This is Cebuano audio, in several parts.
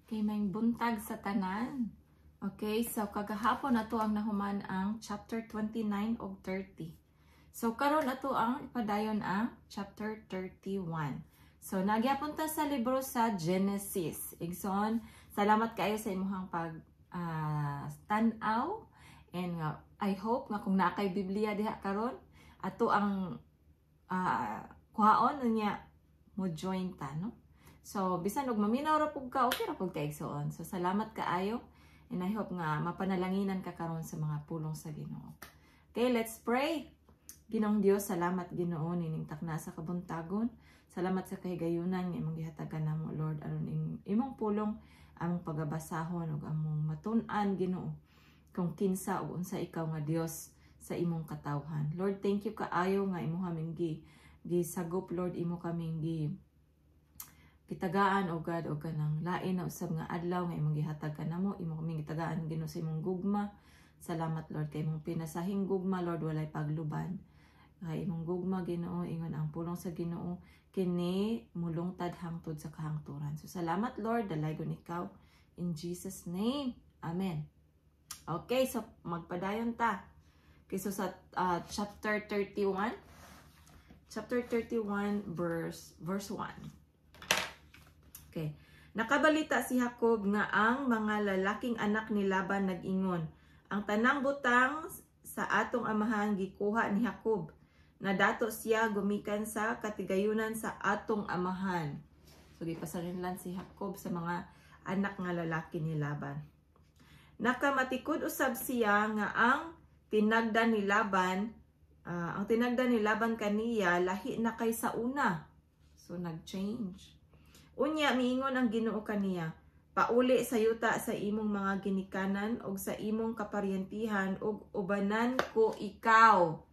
Kay maayong buntag sa tanan. Okay, so kagahapon ato ang nahuman ang chapter 29 ug 30. So karon ato ang ipadayon ang chapter 31. So nagyapon ta sa libro sa Genesis. Igsoon, salamat kaayo sa imuhang pag tan-aw and nga I hope nga kung naa kay Biblia diha karon ato ang kuhaon, unya mo join ta, no? So bisan og maminaw ra pug ka, okay ra pug ka, igsoon. So salamat kaayo and I hope nga mapanalanginan ka karon sa mga pulong sa Ginoo. Okay, let's pray. Ginoong Dios, salamat, Ginoo, nining takna sa kabuntagon. Salamat sa kahigayunan nga imong gihatagan namo, Lord, aron imong pulong among pagabasahon ug among matun-an, Ginoo, kung kinsa ug unsa ikaw nga Dios sa imong katawhan. Lord, thank you kaayo nga imo kaming gisagop, Lord, imo kaming gitagaan, o God, og kanang lain na usab nga adlaw nga imong gihatag kanamo. Imo kaming gitagaan, Ginoo, sa imong gugma. Salamat, Lord, kay imong pinasahing gugma, Lord, walay pagluban. Kay imong gugma, Ginoo, ingon ang pulong sa Ginoo, kini mulungtad hangtod sa kahangturan. So salamat, Lord, dalaygon ikaw in Jesus' name. Amen. Okay, so magpadayon ta. Okay, so sa chapter 31, chapter 31 verse 1. Okay. Nakabalita si Jacob nga ang mga lalaking anak ni Laban nag-ingon, "Ang tanang butang sa atong amahan gikuha ni Jacob. Nadato siya gumikan sa katigayunan sa atong amahan." So gipasarinlan si Jacob sa mga anak nga lalaki ni Laban. Nakamatikod usab siya nga ang tinagdan ni Laban kaniya lahi na kay sa una. So nag-change. Unya miingon ang Ginoo kaniya, "Pauli sa yuta sa imong mga ginikanan ug sa imong kaparyentihan ug ubanan ko ikaw."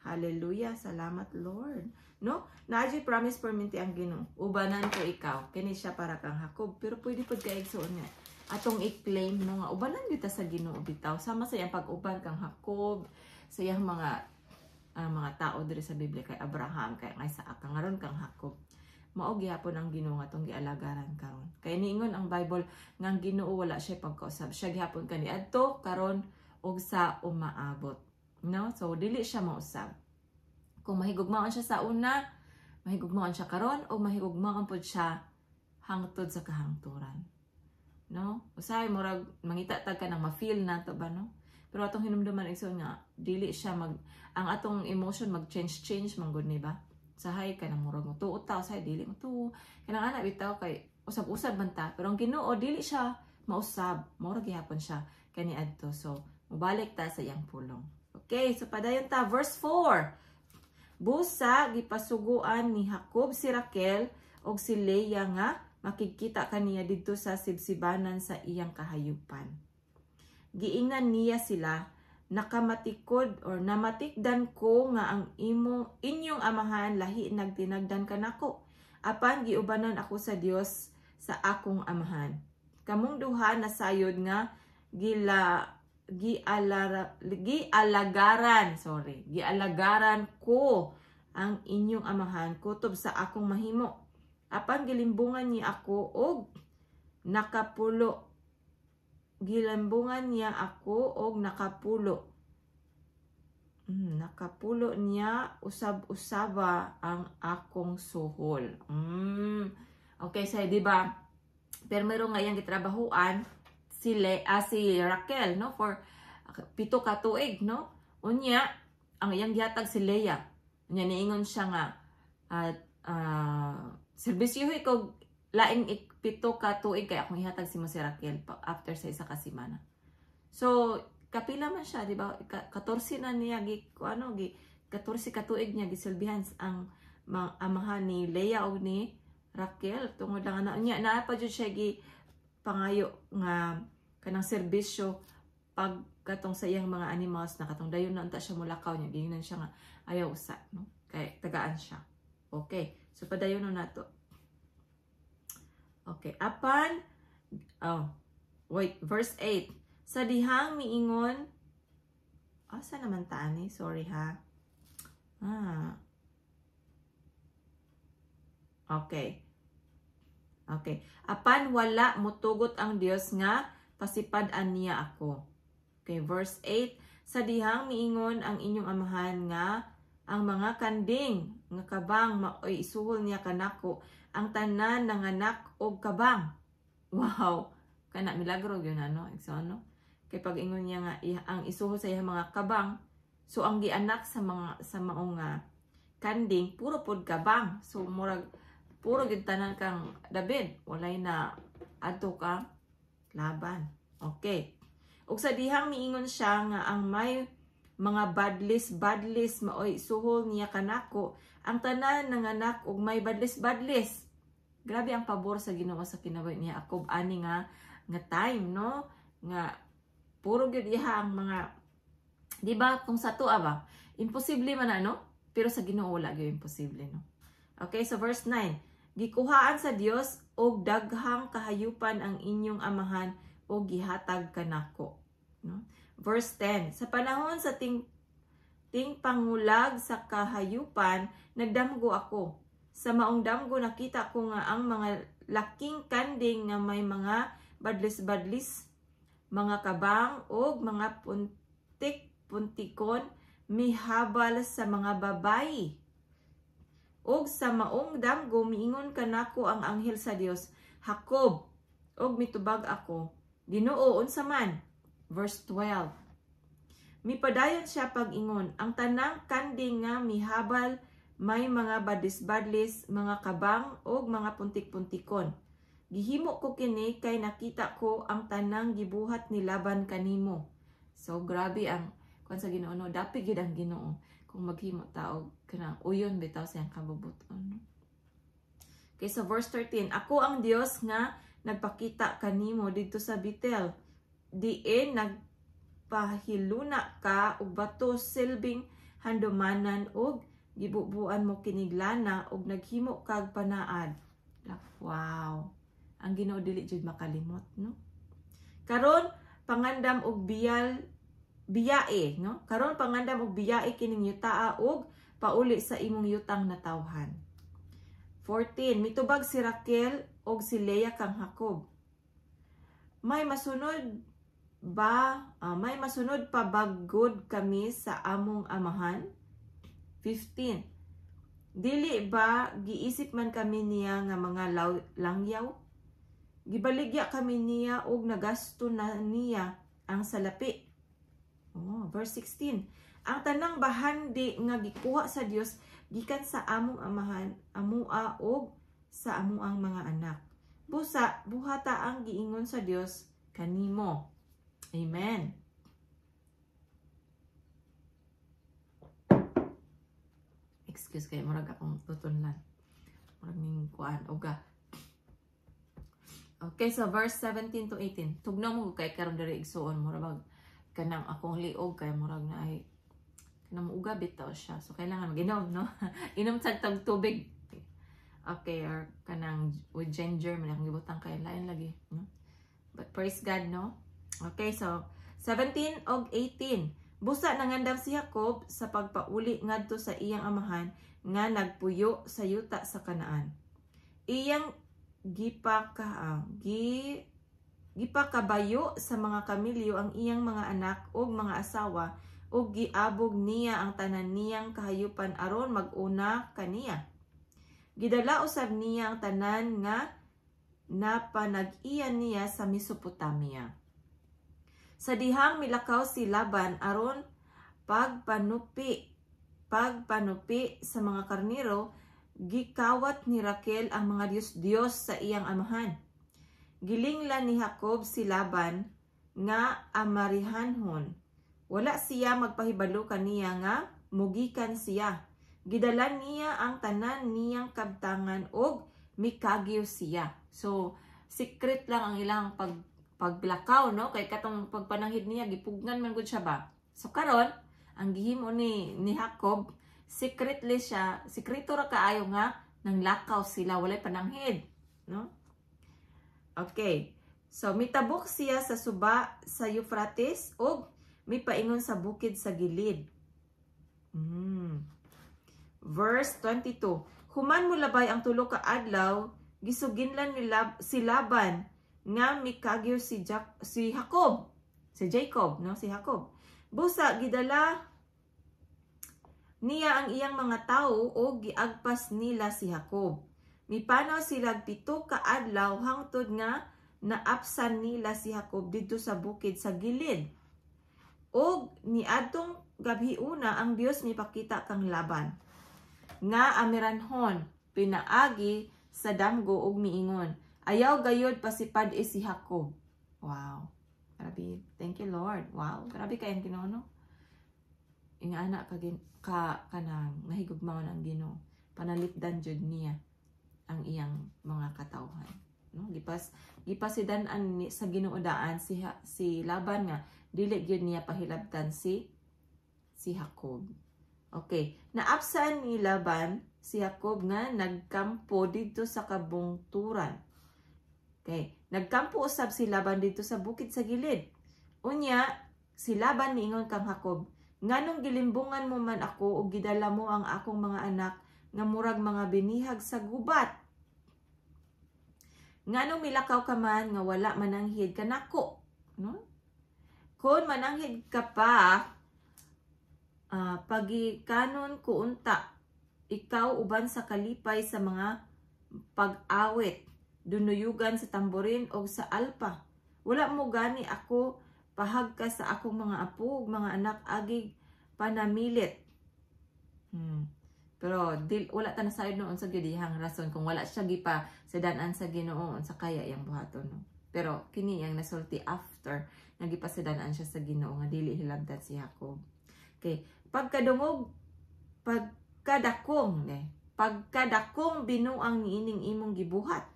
Hallelujah, salamat, Lord. No? Naa promise perminti ang Ginoo. "Ubanan ko ikaw." Kini siya para kang Jacob, pero pwede pud kay, igsoon, nga atong i-claim, no, nga ubanan gyud ta sa Ginoo bitaw. Sama sa iyang pag-uban kang Jacob, sa iyang mga tao diri sa Biblia, kay Abraham, kay Isaac, kang aron kang Jacob. Mao gihapon ang Ginoo nga atong gialagaran karon. Kay niingon ang Bible nga ang Ginoo wala siya pagkausab. Siya gihapon kaniadto, karon ug sa umaabot. No? So dili siya mausab. Kung mahigugmaon siya sa una, mahigugmaon siya karon o mahigugmaon pud siya hangtod sa kahangturan. No? Usahay murag mangita tag ka nang ma-feel na to ba, no? Pero atong hinumduman, igsoon, nga dili siya mag ang atong emotion mag change change man gud ni ba? Sahay ka nang murag mo tuo ta, usahay dili mo tuo. Kanang ana bitaw kay usab-usab man ta, pero ang Ginoo dili siya mausab. Mao ra gihapon siya kaniadto. So mobalik ta sa iyang pulong. Okay, so padayon ta verse 4. Busa gipasuguan ni Jacob si Raquel og si Leah nga makigkita kaniya didto sa sibsibanan sa iyang kahayupan. Giingnan niya sila, "Nakamatikod or namatikdan ko nga ang imo inyong amahan lahi nagtinagdan kanako. Apan giubanan ako sa Dios sa akong amahan. Kamong duha nasayod nga gila gialara, gialagaran, sorry, gialagaran ko ang inyong amahan kutob sa akong mahimo. Apan gilimbungan niya ako og nakapulo gilambungan niya ako og nakapulo. Nakapulo niya usab-usaba ang akong suhol." Okay, so di ba? Pero meron nga iyang gitrabahuan si Raquel, no, for 7 ka tuig, no? Unya ang iyang gihatag si Leah. Unya niingon siya nga at serbisyo ko laing 7 ka tuig kay akong ihatag si mo si Raquel after sa isa ka semana. So kapila man siya, di ba? 14 na niya gi ano gi 14 ka tuig niya gisilbihan ang amahan ni Leah og ni Raquel tungod lang ana niya naa pa jud siya gi pangayo nga kanang serbisyo pag katong sa iyang mga animals na katong dayon na unta siya mulakaw niya giingnan siya nga ayaw usa, no, kay tagaan siya. Okay, so padayon na nato. Okay, apan, oh wait, verse 8. Sa dihang miingon, asa naman ta ani? Sorry ha. Ah. Okay. Okay. Apan wala motugot ang Dios nga pasipad-an niya ako. Okay, verse 8. Sa dihang miingon ang inyong amahan nga ang mga kanding nga kabang maoy isuhol niya kanako, ang tanan nanganak og kabang. Wow, kana milagro gyud na, no? So ano? Kay pag ingon niya nga ang isuhol sa iyang mga kabang, so ang gianak sa mga sa maong nga kanding puro pod kabang. So murag puro gyud tanan kang David, walay na adto ka Laban. Okay. Ug sa dihang miingon siya nga ang may mga badlis-badlis maoy suhol niya kanako, ang tanan nanganak og may badlis-badlis. Grabe ang pabor sa Ginoo sa kinabuhi niya Jacob ani nga nga time, no? Nga puro gyud iha ang mga, di ba, kung sa tuwa ba, imposible man na, no? Pero sa Ginoo wala gyud imposible, no? Okay, so verse 9. Gikuhaan sa Dios og daghang kahayupan ang inyong amahan og gihatag kanako, no? Verse 10. Sa panahon sa ting ting pangulag sa kahayupan, nagdamgo ako. Sa maong damgo nakita ko nga ang mga laking kanding nga may mga badlis-badlis, mga kabang og mga puntik-puntikon mihabal sa mga babayi. Og sa maong damgo miingon kanako ang anghel sa Dios, "Jacob." Og mitubag ako, "Ginoo, unsa man?" Verse 12. Mipadayon siya pag-ingon, ang tanang kanding nga mihabal may mga badlis-badlis, mga kabang og mga puntik-puntikon. Gihimo ko kini kay nakita ko ang tanang gibuhat ni Laban kanimo. So grabe ang kuan sa Ginoo, no? Dapig gyud ang Ginoo kung maghimo ta og kanang uyon bitaw sa iyang kabubut-on, no? Okay, so verse 13, "Ako ang Dios nga nagpakita kanimo didto sa Betel. Diin nagpahiluna ka og bato silbing handumanan og gibubuan mo kinig lana og naghimo kag panaad." Wow. Ang Ginoo dili jud makalimot, no? Karon pangandam og biyal biyae, no? Karon pangandam og biyae kining yutaa og pauli sa imong yutang natawhan. 14. Mitubag si Raquel og si Leah kang Jacob. May masunod pa bagod kami sa among amahan? 15. Dili ba giisip man kami niya nga mga langyaw? Gibaligya kami niya og nagasto na niya ang salapi. Oh, verse 16. Ang tanang bahandi nga gikuha sa Dios gikan sa among amahan, amua og sa amuang mga anak. Busa buhata ang giingon sa Dios kanimo. Amen. Excuse kay murag akong tutunlan. Murag ning kuan uga. Okay, so verse 17 to 18. Tugnaw mo kay karon diri igsuon, murag bag kanang akong liog kay murag na ay kanang uga bitaw siya. So kailangan mag-inom, no? Inom sad tag tubig. Okay, or kanang with ginger man akong gibutang kay lain lagi, no? But praise God, no? Okay, so 17 og 18. Busa nangandam si Jacob sa pagpauli ngadto sa iyang amahan nga nagpuyo sa yuta sa Kanaan. Iyang gipakabayo sa mga kamilyo ang iyang mga anak ug mga asawa ug giabog niya ang tanan niyang kahayupan aron mag-una kaniya. Gidala usab niya ang tanan nga napanag-iyan niya sa Mesopotamia. Sa dihang milakaw si Laban aron pagpanupi sa mga karnero, gikawat ni Raquel ang mga Diyos-Diyos sa iyang amahan. Gilinglan ni Jacob si Laban nga amarihanhon. Wala siya magpahibalo kaniya nga mugikan siya. Gidala niya ang tanan niyang kabtangan og mikagyo siya. So, secret lang ang ilang paglakaw, no? Kay katong pagpananghid niya, gipugnan man gud siya ba? So, karon ang gihimo ni Jacob, secretly siya, sekreto ra kaayo nga nang lakaw sila, walay pananghid, no? Okay. So, mitabok siya sa suba sa Euphrates ug mipaingon sa bukid sa Gilead. Verse 22. Human mo labay ang tulo ka adlaw, Gisuginlan ni si Laban nga mikagyo si Jacob, si Jacob, no, si Jacob. Busa gidala niya ang iyang mga tawo o giagpas nila si Jacob. Mipanaw sila 7 ka adlaw hangtod nga naapsan nila si Jacob didto sa bukid sa Gilead. Og niadtong gabhiuna ang Dios mipakita kang Laban nga Arameanhon pinaagi sa damgo ug miingon, "Ayaw gayod pasipad-i si Jacob." Wow. Grabe. Thank you, Lord. Wow. Grabe kay ang Ginoo, no? Ingana ka kanang nahigugmaon ang Ginoo. Panalipdan jud niya ang iyang mga katawhan. No? Gipasidan-an ni, sa Ginoo daan si Laban nga dili gyud niya pahilabtan si Jacob. Okay, naapsan ni Laban si Jacob nga nagkampo didto sa kabungturan. Okay, nagkampo usab si Laban didto sa bukid sa Gilead. Unya, si Laban niingon kang Jacob, "Nganong gilimbungan mo man ako ug gidala mo ang akong mga anak nga murag mga binihag sa gubat? Nganong milakaw ka man nga wala mananghid kanako, no? Kon mananghid ka pa, pagikanon ko unta ikaw uban sa kalipay sa mga pag-awit, dunuyugan sa tamborin o sa alpa. Wala mo gani ako pahagka sa akong mga apo ug mga anak agig panamilit." Pero dil, wala ta nasayod no unsa gyud iyang rason kung wala siya gipa sedanan sa Ginoo, unsa kaya iyang buhaton, no. Pero kini iyang nasulti after nga gipasidan-an siya sa Ginoo nga dili hilabtan si Jacob. Okay, pagkadungog pagkadakong ne, pagkadakong binuang niining imong gibuhat.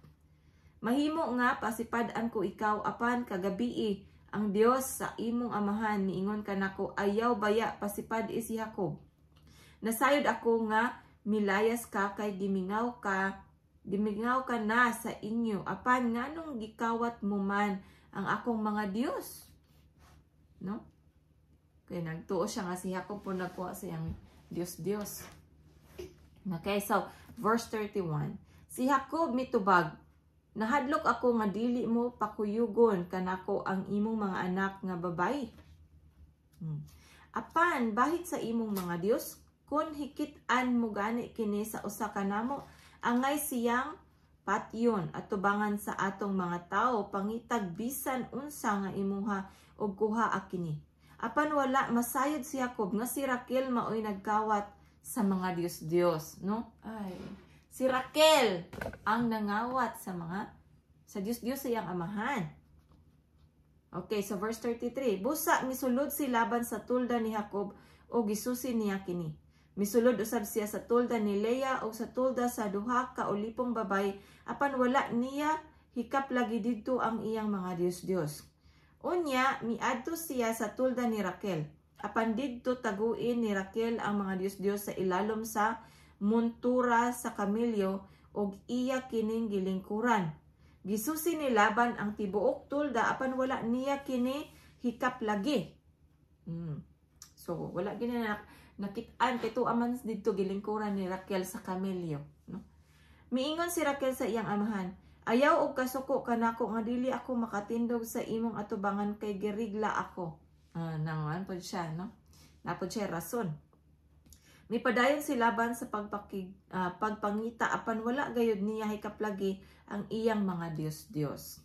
Mahimo nga pasipad-an ko ikaw, apan kagabii ang Dios sa imong amahan niingon kanako, 'Ayaw baya pasipad-i si Jacob.' Nasayod ako nga milayas ka kay gimingaw ka na sa inyo, apan nganong gikawat mo man ang akong mga Dios?" No? Kay nagtuo siya nga si Jacob po nagkuha sa iyang Dios Dios. Okay, so verse 31. Si Jacob mitubag, "Nahadlok ako nga dili mo pakuyugon kanako ang imong mga anak nga babayi. Apan bahit sa imong mga Dios, kun hikit-an mo gani kini sa usa kanamo, angay siyang patyon atubangan sa atong mga tawo, pangitag bisan unsa nga imuha og kuha kini." Apan wala masayod si Jacob nga si Raquel maoy nagkawat sa mga Dios-Dios, no? Ay, si Raquel ang nangawat sa Dios-Dios sa iyang amahan. Okay, so verse 33. Busa misulod si Laban sa tulda ni Jacob o gisusi niya kini. Misulod usab siya sa tulda ni Leah o sa tulda sa duha ka ulipong babay, apan wala niya hikap lagi didto ang iyang mga Dios-Dios. Unya miadto siya sa tulda ni Raquel. Apan didto taguin ni Raquel ang mga Dios-Dios sa ilalom sa montura sa kamelyo ug iya kining gilingkuran. Gisusi ni Laban ang tibuok tulda, apan wala niya kini hikap lagi. So wala gini na nakit-an kay tuwa man didto gilingkuran ni Raquel sa kamelyo, no? Miingon si Raquel sa iyang amahan, "Ayaw og kasuko kanako nga dili ako makatindog sa imong atubangan kay girigla ako." Nanguan pod siya, no? Napod siya rason. Mipadayon si Laban sa pagpangita, apan wala gayud niya hikaplagi ang iyang mga Dios-Dios.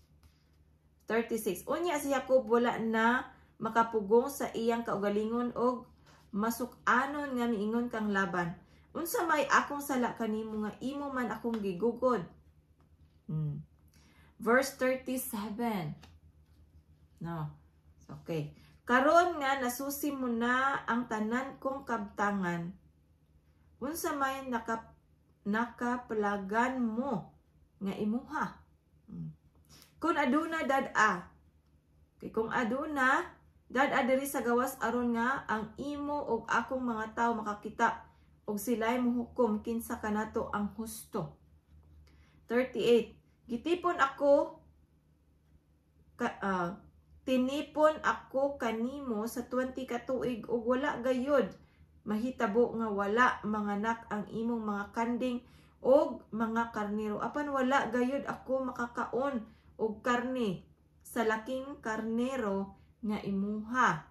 36. Unya si Jacob wala na makapugong sa iyang kaugalingon og masuk-anon nga miingon kang Laban, "Unsa may akong sala kanimo nga imo man akong gigugod?" Verse 37. No. Okay. "Karon nga nasusi mo na ang tanan kong kabtangan, unsa may nakaplagan mo nga imuha? Kung aduna dad-a. Okay, kung aduna dad-a diri sa gawas aron nga ang imo ug akong mga tawo makakita ug sila'y mohukom kinsa kanato ang husto." 38. Gitipon ako ka, tinipon ako kanimo sa 20 ka tuig ug wala gayud mahitabo nga wala manganak ang imong mga kanding. og mga karnero. Apan wala gayud ako makakaon og karne sa laking karnero nga imuha.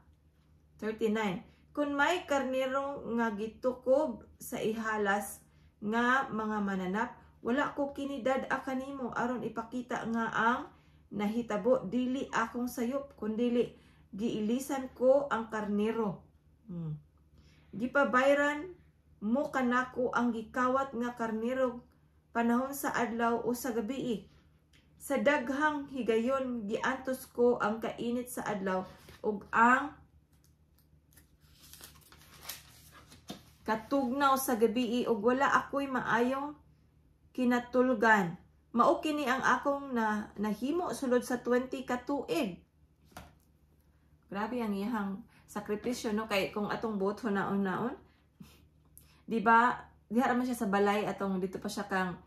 39. Kung may karnero nga gitukob sa ihalas nga mga mananap, wala ko kini dad-a kanimo aron ipakita nga ang nahitabo dili akong sayop, kundili giilisan ko ang karnero. Gipabayran mo kanako ang gikawat nga karnero panahon sa adlaw o sa gabii. Sa daghang higayon giantos ko ang kainit sa adlaw ug ang katugnaw sa gabii ug wala ako'y maayong kinatulgan. Mao kini ang akong nahimo sulod sa 20 ka tuig. Grabe ang iyang sakripisyo, no, kay kung atong buot naon-naon, di ba? Diha ra man siya sa balay atong dito pa siya kang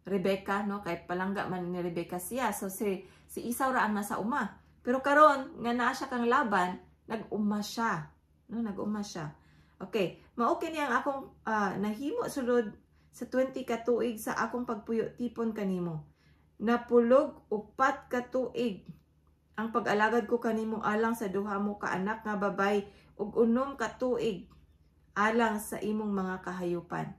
Rebecca, no, kay palangga man ni Rebecca siya. So si si Esau ra ang nasa uma. Pero karon nga naa siya kang Laban, nag-uma siya. No, nag-uma siya. Okay, mao kini ang akong nahimo sulod sa 20 ka tuig sa akong pagpuyo tipon kanimo. Napulog 4 ka tuig ang pag-alagad ko kanimo alang sa duha mo ka anak nga babay ug 6 ka tuig alang sa imong mga kahayupan.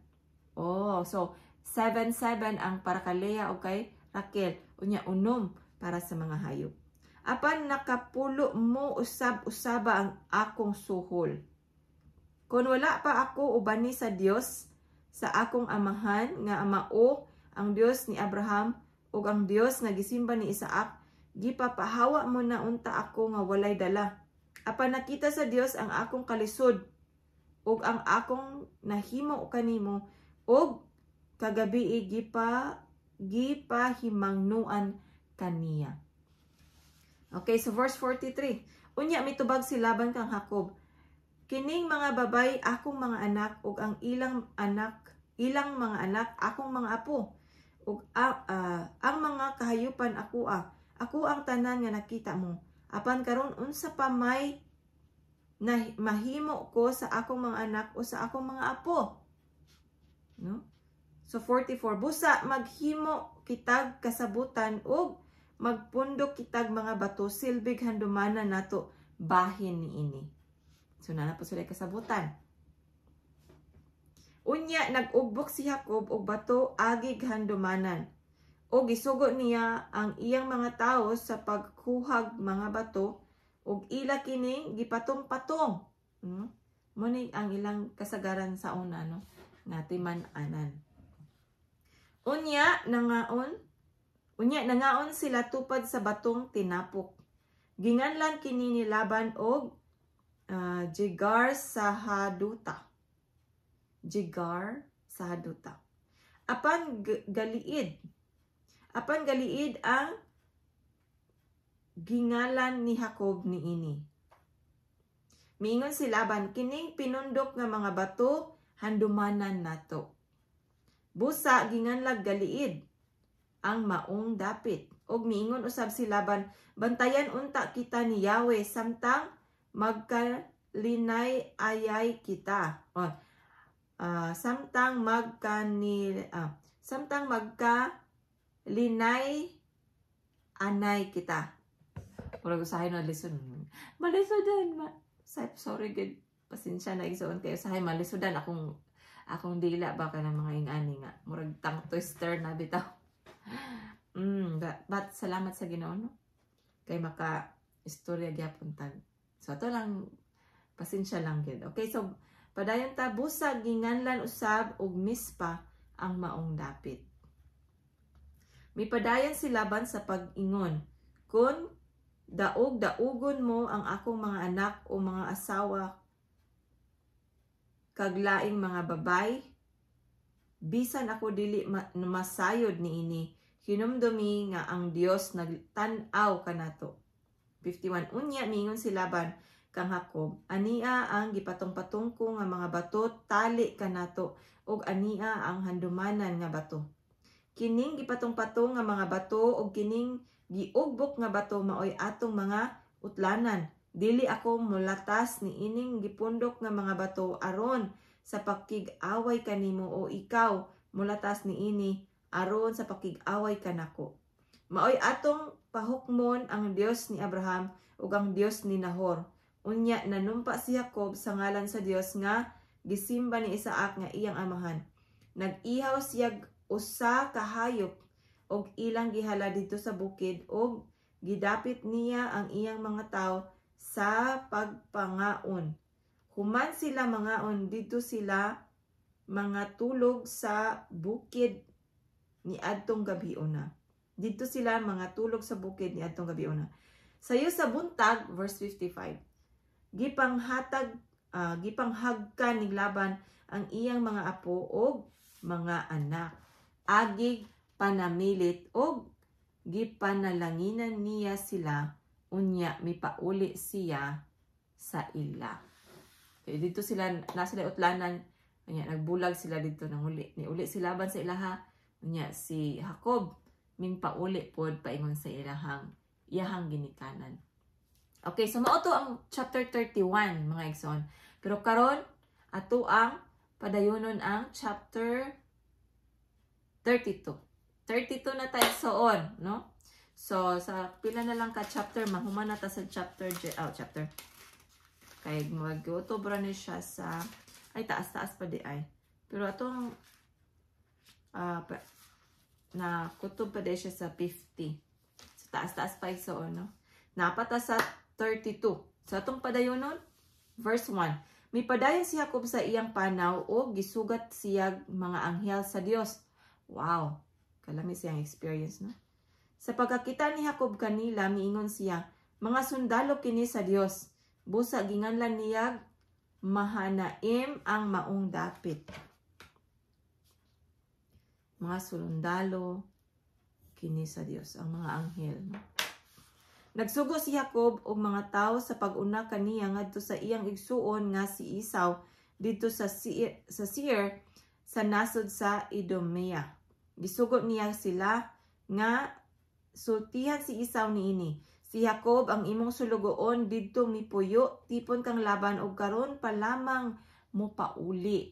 Oh, so 7-7 ang para kay Lea o kay Raquel, unya 6 para sa mga hayop. Apan nakapulo mo usab-usaba ang akong suhol. Kung wala pa ako ubani sa Dios sa akong amahan nga mao ang Dios ni Abraham ug ang Dios nga gisimba ni Isaac, gipapahawa mo na unta ako nga walay dala. Apan nakita sa Dios ang akong kalisod ug ang akong nahimo kanimo ug kagabi gipahimangnuan kaniya. Okay, so verse 43. Unya mitubag si Laban kang Jacob, kining mga babay akong mga anak ug ang ilang anak, ilang mga anak akong mga apo ug ang mga kahayupan ako ako ang tanan nga nakita mo. Apan karon unsa pa may na mahimo ko sa akong mga anak o sa akong mga apo? No? So 44, busa maghimo kitag kasabutan ug magpundok kitag mga bato silbig handumanan nato bahin niini. So naa po sila kasabutan. Unya nag-ugbok si Jacob og bato agig handumanan. O gisugo niya ang iyang mga tawo sa pagkuhag mga bato ug ila kining gipatong-patong. Mo ni ang ilang kasagaran sa una, no, nga timan-anan. Unya nangaon sila tupad sa batong tinapok. Ginganlan kini ni Laban og Jigar Sahaduta. Jigar Sahaduta. Apan galiid ang gingalan ni Jacob niini. Miingon si Laban, kining pinundok nga mga bato handumanan nato. Busa ginganlag Galiid ang maong dapit. Og miingon usab si Laban, bantayan unta kita ni Yahweh samtang magkalinay ayay kita. Oh, samtang magkalinay anay kita. Murag usahay no listen. Malisudan ma. Sorry gud. Pasensya na igsoon kayo, usahay malisudan akong akong dila ba ka ng mga ingani nga. Murag tongue twister na bitaw. But salamat sa Ginoo, no? Kay maka istorya gyapon tag. So ato lang, pasensya lang gid. Okay, so padayon ta. Busa ginganlan usab og Mispa ang maong dapit. Mipadayon si Laban sa pag-ingon, kung daog-daugon mo ang akong mga anak o mga asawa kag laing mga babay, bisan ako dili masayod niini, hinumdumi nga ang Dios nagtan-aw kanato. 51. Unya mingon si Laban kang Jacob, ania ang gipatong-patong ko nga mga bato tali kanato ug ania ang handumanan nga bato. Kining gipatong-patong nga mga bato ug kining giugbok nga bato maoy atong mga utlanan. Dili ako mulatas ni ining gipundok nga mga bato aron sa pakig-away kanimo o ikaw mulatas niini aron sa pakig-away kanako. Maoy atong pahukmon ang Dios ni Abraham ug ang Dios ni Nahor." Unya nanumpa si Jacob sa ngalan sa Dios nga gisimba ni Isaac nga iyang amahan. Nag-ihaw siya usa ka hayop og ilang gihala didto sa bukid og gidapit niya ang iyang mga tawo sa pagpangaon. Human sila mangaon, didto sila mga tulog sa bukid ni adtong gabiuna. Didto sila mga tulog sa bukid ni adtong gabiuna. Sayo sa buntag, verse 55. Gipanghagkan ni Laban ang iyang mga apo og mga anak. Agig panamilit og gipanalanginan niya sila, unya mipauli siya sa ila. Okay, didto sila na sila utlanan, unya nagbulag sila didto nang uli. Ni uli si Laban sa ilaha, unya si Jacob mingpauli pod paingon sa ilahang iyahang ginikanan. Okay, so mao to ang chapter 31, mga igsoon. Pero karon ato ang padayonon ang chapter 32. 32 na tayo igsoon, no? So sa pila na lang ka chapter mahuman na ta sa chapter, oh, chapter. Kay mag-October ni siya sa, ay, taas-taas pa di ay. Pero atong na kutob pa di siya sa 50. So taas-taas pa, igsoon, no? Napata sa 32. Sa atong padayonon, verse 1. Mipadayon si Jacob sa iyang panaw o gisugat siya mga anghel sa Dios. Wow. Kalami siyang experience, no? Sa pagkakita ni Jacob kanila, miingon siya, "Mga sundalo kini sa Dios." Busa ginganlan niya Mahanaim ang maong dapit. Mga sundalo kini sa Dios, ang mga anghel. No? Nagsugo si Jacob og mga tawo sa pag-una kaniya ngadto sa iyang igsuon nga si Esau didto sa Seir sa nasod sa Idumea. Gisugo niya sila nga sultihan si Esau niini, "Si Jacob ang imong sulugoon didto mipuyo tipon kang Laban og karon pa lamang mopauli.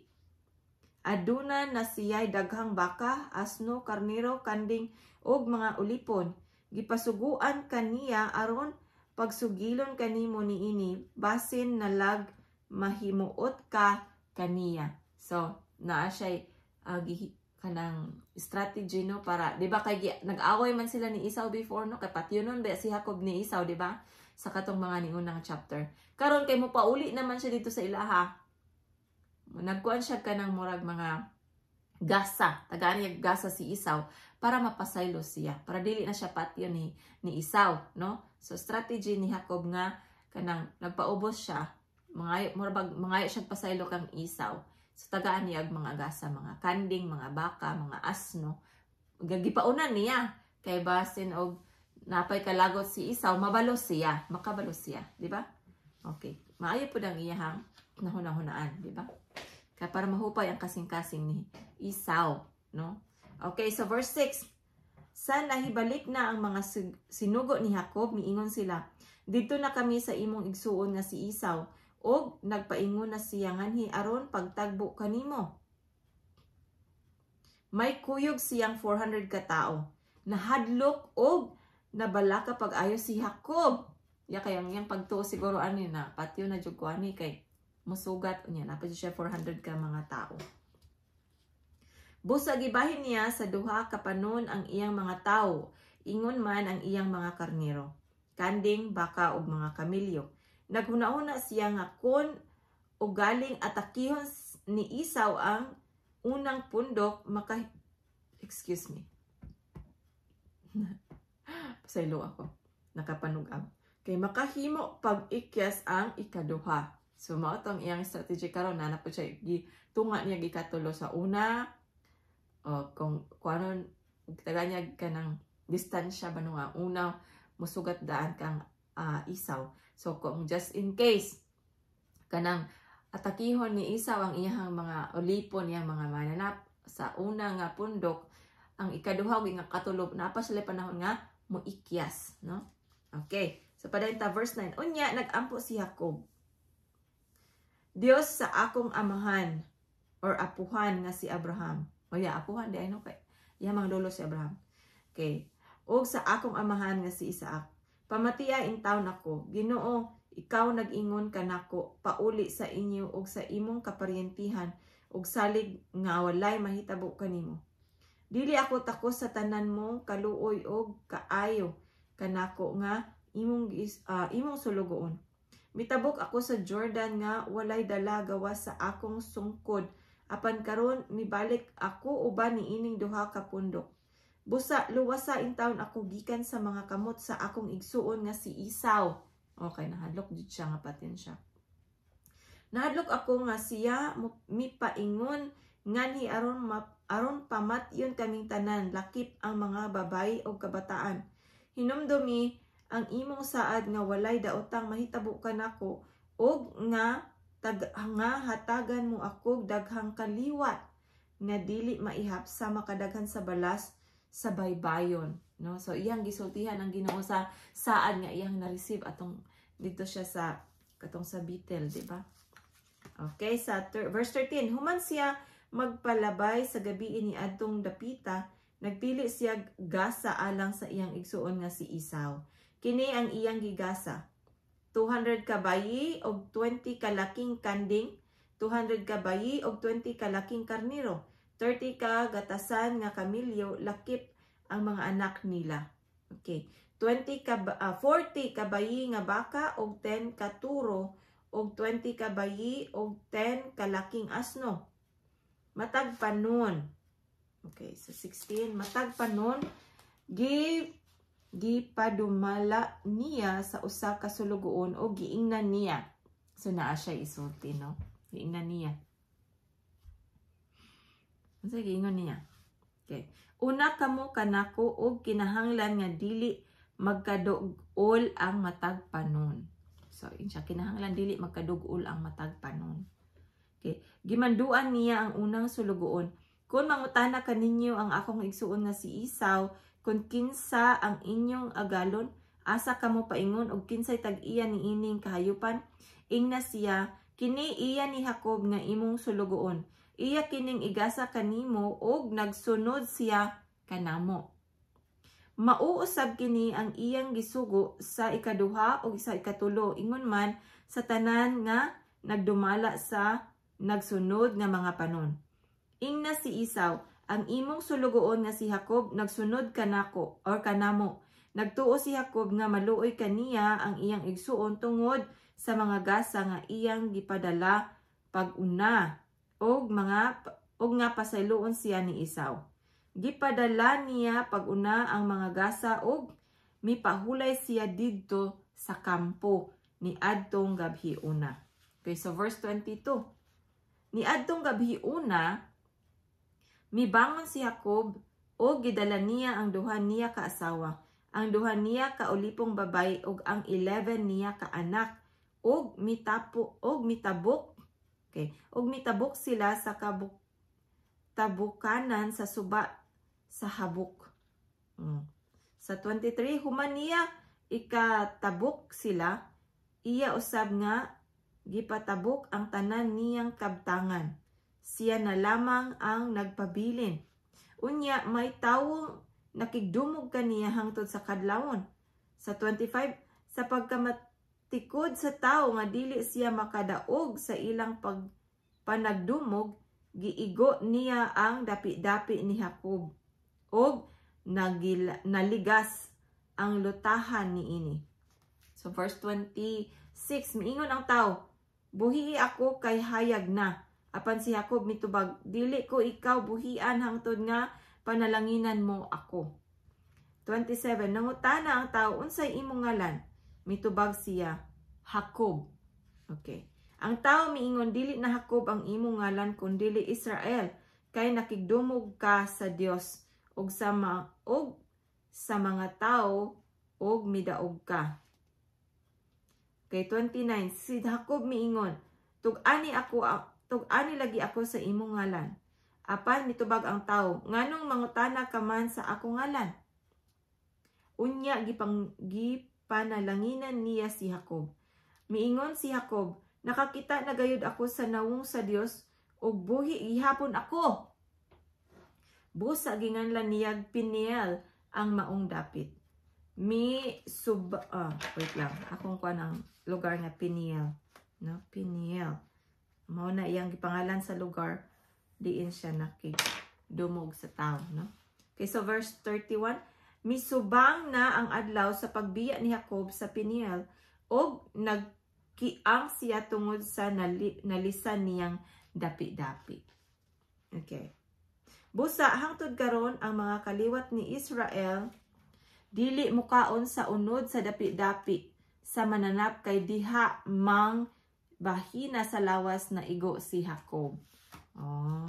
Aduna na siya'y daghang baka, asno, karnero, kanding ug mga ulipon. Gipasuguan kaniya aron pagsugilon kanimo niini, basin nalag mahimuot ka kaniya." So, naa siya kanang strategy, no, para di ba kay nag-away man sila ni Esau before, no, kay patyonon ba si Jacob ni Esau, di ba, sa katong mga niunang chapter. Karon kay mo pauli naman siya didto sa ilaha, nagkuan siya kanang murag mga gasa, tagaan niya gasa si Esau para mapasaylo siya, para dili na siya patyon ni Esau, no? So strategy ni Jacob nga kanang nagpaubos siya, mangayo, murag mangayo siya pasaylo kang Esau. So tagaan niya og mga gasa, mga kanding, mga baka, mga asno. Gipaunan niya kay basin og napay kalagot si Esau, mabalos siya, makabalos siya, di ba? Okay. Maayo pud ang iyahang nahuna-hunaan, di ba? Kaya para mahupay ang kasing-kasing ni Esau, no? Okay, so verse 6. Sa nahibalik na ang mga sinugo ni Jacob, miingon sila, "Didto na kami sa imong igsuon nga si Esau, og nagpaingon na siya nganhi aron pagtagbo kanimo. May kuyog siyang 400 ka tao." Nahadlok og nabalaka pag-ayo si Jacob. Ya kay ang iyang pagtuo siguro ani na patyo na jud ko ani kay musugat unya naa pa siya 400 ka mga tao. Busa gibahin niya sa duha ka panon ang iyang mga tawo, ingon man ang iyang mga karnero, kanding, baka ug mga kamilyo. Naghuna-huna siya nga kon ugaling atakihon ni Esau ang unang pundok maka, excuse me. Pasaylo ako. Nakapanugab. Kay makahimo pag-ikyas ang ikaduha. So mao tong iyang strategy karon na po siya gitunga niya gikatulo sa una o kung ano taga niya kanang distansya ba, no, nga una musugat daan kang Esau. So kung just in case kanang atakihon ni Esau ang iyang mga ulipon, iyang mga mananap sa una nga pundok, ang ikaduha ug nga katulo naa pa sila panahon nga moikyas, no? Okay. So padayon ta, verse 9. Unya nagampo si Jacob. "Dios sa akong amahan or apuhan nga si Abraham. O ya, apuhan di ay, no, kay iya mga lolo si Abraham. Okay. "Og sa akong amahan nga si Isaac. Pamatia intawon ako, Ginoo, ikaw nag-ingon kanako, 'Pauli sa inyo ug sa imong kaparyentihan ug salig nga walay mahitabo kanimo.' Dili ako takos sa tanan mo kaluoy og kaayo kanako nga imong sulugoon. Mitabok ako sa Jordan nga walay dala gawas sa akong sungkod, apan karon mibalik ako uban niining duha ka pundok. Busa luwasa intawon ako gikan sa mga kamot sa akong igsuon nga si Esau." Okay, nahadlok jud siya nga patyon siya. "Nahadlok ako nga siya mipaingon nganhi aron pamatyon kaming tanan, lakip ang mga babayi og kabataan. Hinumdumi ang imong saad nga walay daotang mahitabo kanako ug nga hatagan mo ako daghang kaliwat nga dili maihap sama kadaghan sa balas sa baybayon," no? So iyang gisultihan ang Ginoo sa saad nga iyang na-receive atong dito siya sa katong sa Bethel, di ba? Okay, sa verse 13, human siya magpalabay sa gabi ni adtong dapita, nagpili siya gasa alang sa iyang igsuon nga si Esau. Kini ang iyang gigasa: 200 ka bayi og 20 kalaking kanding, 200 ka bayi og 20 kalaking karniro, 30 ka gatasan nga kamilyo lakip ang mga anak nila. Okay. 20 ka 40 ka bayi nga baka og 10 ka turo og 20 ka bayi og 10 kalaking asno. Matag panon. Okay, so 16, matag panon gipadumala niya sa usa ka sulugoon o giingnan niya. So naa siya isulti, no? Giingnan niya. Unsa giingon niya? Okay. "Una kamo kanako og kinahanglan nga dili magkadugol ang matag panon." So, in siya, kinahanglan dili magkadugol ang matag panon. Okay. Gimanduan niya ang unang sulugoon, "Kung mangutana kaninyo ang akong igsuon nga si Esau kung kinsa ang inyong agalon, asa kamo paingon og kinsay tag-iya niining kahayupan, ingna siya, 'Kini iya ni Jacob nga imong sulugoon. Iya kining igasa kanimo og nagsunod siya kanamo.'" Mao usab kini ang iyang gisugo sa ikaduha ug sa ikatulo, ingon man sa tanan nga nagdumala sa nagsunod nga mga panon. Ingna si Esau, "Ang imong sulugoon nga si Jacob nagsunod kanako or kanamo." Nagtuo si Jacob nga maluoy kaniya ang iyang igsuon tungod sa mga gasa nga iyang gipadala pag-una og nga pasayloon siya ni Esau. Gipadala niya pag-una ang mga gasa og mipahulay siya didto sa kampo ni adtong gabhiona. Okay, so verse 22. Ni adtong gabhiona, mibangon si Jacob og gidala niya ang duha niya ka asawa, ang duha niya ka ulipong babay ug ang 11 niya ka anak og mitapo og mitabok, okay, og mitabok sila sa kabuk tabukanan sa suba sa Habok. Sa 23, human niya ikatabok sila, iya usab nga gipatabok ang tanan niyang kabtangan. Siya na lamang ang nagpabilin. Unya may tawong nakigdumog kaniya hangtod sa kadlawon. Sa 25, sa pagkamatikod sa tawo nga dili siya makadaog sa ilang pagpanagdumog, giigo niya ang dapi-dapi ni Jacob og naligas ang lutahan niini. So verse 26, miingon ang tao, "Buhii ako kay hayag na." Apan si Jacob mitubag, "Dili ko ikaw buhian hangtod nga panalanginan mo ako." 27, nangutana ang tao, "Unsay imong ngalan?" Mitubag siya, "Jacob." Okay. Ang tao miingon, "Dili na Jacob ang imong ngalan kun dili Israel, kay nakigdumog ka sa Dios ug sa mga tawo ug midaog ka." Okay, 29. Si Jacob miingon, "Tug-ani lagi ako sa imong ngalan." Apan mitubag ang tao, "Nganong mangutana ka man sa akong ngalan?" Unya gipanalanginan niya si Jacob. Miingon si Jacob, "Nakakita na gayud ako sa nawong sa Dios ug buhi gihapon ako." Busa ginganlan niyag Peniel ang maong dapit. Mi sub wait lang, akong kuan ang lugar nga Peniel, no? Peniel. Mao na iyang gipangalan sa lugar diin siya nakigdumog sa tao, no? Okay, so verse 31, misubang na ang adlaw sa pagbiya ni Jacob sa Peniel og nagkiang siya tungod sa nalisan niyang dapi-dapi. Okay. Busa hangtod karon ang mga kaliwat ni Israel dili mukaon sa unod sa dapi-dapi sa mananap kay diha mang bahina sa lawas na igo si Jacob. Oh.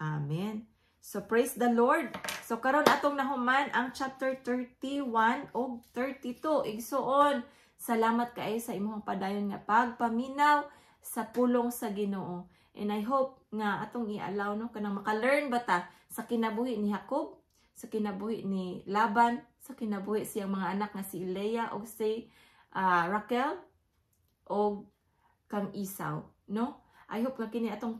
Amen. So praise the Lord. So karon atong nahuman ang chapter 31 ug 32. Igsuon, salamat kaayo sa imong padayon nga pagpaminaw sa pulong sa Ginoo. And I hope nga atong i-allow, no, kanang maka-learn ba ta sa kinabuhi ni Jacob, sa kinabuhi ni Laban, sa kinabuhi siyang mga anak nga si Leah ug si Raquel og kang Esau, no? I hope nga kini atong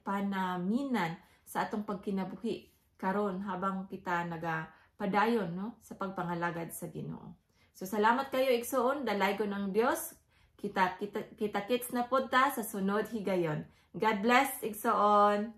panaminan sa atong pagkinabuhi karon habang kita naga padayon, no, sa pagpangalagad sa Ginoo. So salamat kayo, igsuon, dalaygon ang Dios. Kita kita kita kits na pud ta sa sunod higayon. God bless, igsuon.